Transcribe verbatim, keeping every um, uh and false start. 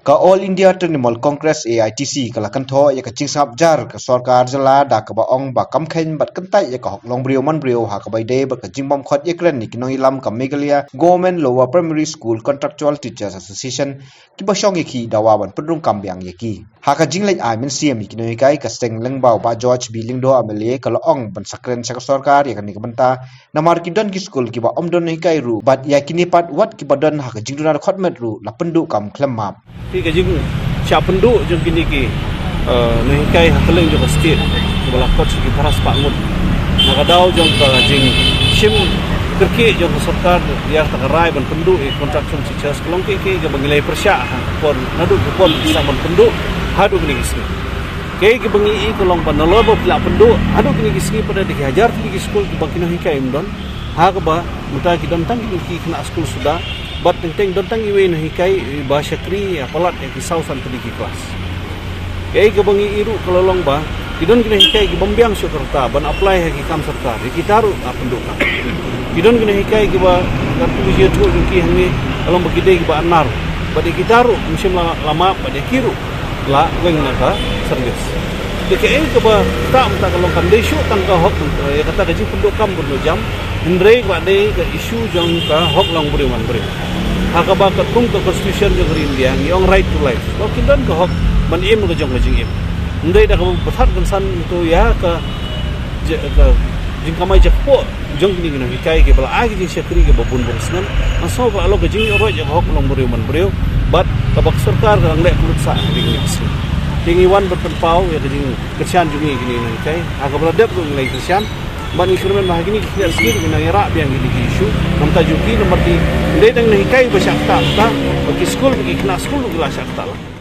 Ka All India Trinamool Congress A I T C ka la kynthoh ïa ka jingsngap jar ka sorkar jylla da kaba ong ba kam kheiñ bad kyntait ïa ka hok long briew man briew ha kaba ïadei bad ka jingbymkhot ïakren ïa ki nongïalam ka Meghalaya Government Lower Primary School Contractual Teachers Association kiba shong ïa ki dawa ban pynrung kam biang ïa ki. Ha ka jingleit ai mynsiem ïa ki nonghikai ka seng lyngba u Bah George B Lyngdoh M L A ka la ong ban sakren sha ka sorkar ïa kane ka bynta namar ki don ki skul kiba ym don nonghikai ruh bad ïa kine pat wat kiba don ha ka jingduna dkhot met ruh la pynduh kam khlem map. Te ka jingshah pynduh jong kine ki, eh, nonghikai ha kylleng jong ka state kiba la kot sha ki phra spah ngut na ka daw jong ka jingshim kyrkieh jong ka sorkar ïa kata ka rai ban pynduh ïa ka contractual teachers ka long kaei kaei kaba ngi la ïa pyrshah ha ka por naduh ka por ki sdang ban pynduh haduh kine ki sngi. Kaei kaba ngi i ka long ba nalor ba ki la pynduh haduh kine ki sngi pat da ki hajar tylli ki skul kiba ki nonghikai ym don. Ha kaba mynta ki don tang ki khynnah skul suda bad teng teng don tang iwei i nonghikai iba shakri ïa palat ïa ki saw san tylli ki klas. Kaei kaba ngi i ruh ka la long ba ki don ki nonghikai ki bym biang shuh ka rta ban apply ha ki kam sorkar, ïa kita ruh la pynduh kam. Ki don ki nonghikai kiba katkum ka jingïathuh jong ki hangne ka long ba ki dei kiba anar bad ïa kita ruh ym shym la, la map bad ïa ki ruh la weng na ka service. Te kaei kaba ktah mynta ka long kam dei shuh tang ka hok, eh, ïa kata ka jingpynduh kam bad jam, hynrei ka dei ka issue jong ka hok long briew man briew. Ha kaba katkum ka constitution jong ka ri India ngi ong right to life. Ba kin don ka hok ban im ka jong ka jingim. Hynrei da kaba pyrthat kynsan to ïa ka je-, ka jingkamai jakpoh jong kine ki nonghikai kiba la ai ka jingshakri kaba bun bun snem. Ngan sngew ba la long ka jingïaroh ïa ka hok long briew man briew bad kaba ka sorkar ka dang leh kyllut sah ha kine ki sngi. Te ngi wan ban pynpaw ïa ka jingkyrshan jong ngi ïa kine ki nonghikai. Ha kaba la dep ruh ngi la ïa kyrshan bad ngi kyrmen ba ha kine ki khyndiat sngi ruh ngi nang ïarah biang ïa kine ki issue. Namar jong ki namar ki dei tang nonghikai ba shah ktah, ba ki skul, ba ki khynnah skul ruh ki la shah ktah.